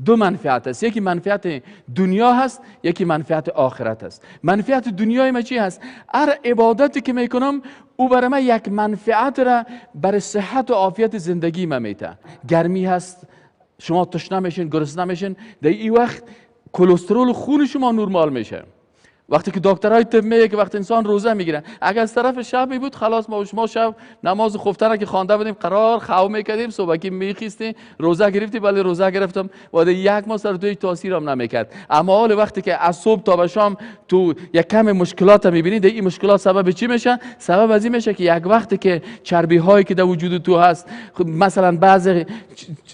دو منفعت است، یکی منفعت دنیا هست، یکی منفعت آخرت است. منفعت دنیای ما چی هست؟ هر عبادتی که میکنم او برای من یک منفعت را برای صحت و عافیت زندگی ما میته. گرمی هست، شما تشنه میشین، گرسنه میشین، در این وقت کلسترول خون شما نرمال میشه. وقتی که دکترای طب میگه که وقتی انسان روزه میگیره، اگر از طرف شب بود خلاص ما و شما شب نماز خفتن که خوانده بودیم قرار خو میکردیم، صبحکی میخیستیم، روزه گرفتی، ولی روزه گرفتم و یک ماه سر تو تاثیر هم نمیکرد. اما حال وقتی که از صبح تا به شام تو یک کم مشکلات میبینی، این مشکلات سبب چی میشه؟ سبب از این میشه که یک وقتی که چربی هایی که در وجود تو هست، مثلا بعضی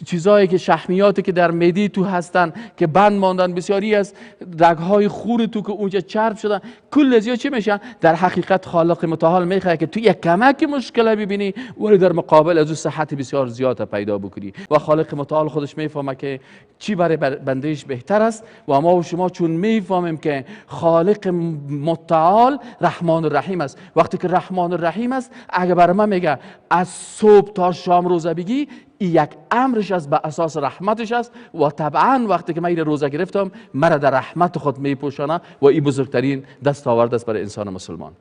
چیزایی که شحمیاتی که در معده تو هستن که بند ماندن، بسیاری از رگ‌های خون تو که اونجا چرب شدن، کل از چی میشن؟ در حقیقت خالق متعال میخواد که تو یک کمک مشکل ببینی ولی در مقابل از او صحت بسیار زیاد پیدا بکنی. و خالق متعال خودش میفهمه که چی برای بندهش بهتر است و ما و شما چون میفهمیم که خالق متعال رحمان الرحیم است، وقتی که رحمان الرحیم است اگه برای من میگه از صبح تا شام روزه بگی، این یک امرش است، به اساس رحمتش است و طبعا وقتی که من این روزه گرفتم مرا در رحمت خود میپوشانه و این بزرگترین دستاورد است برای انسان مسلمان.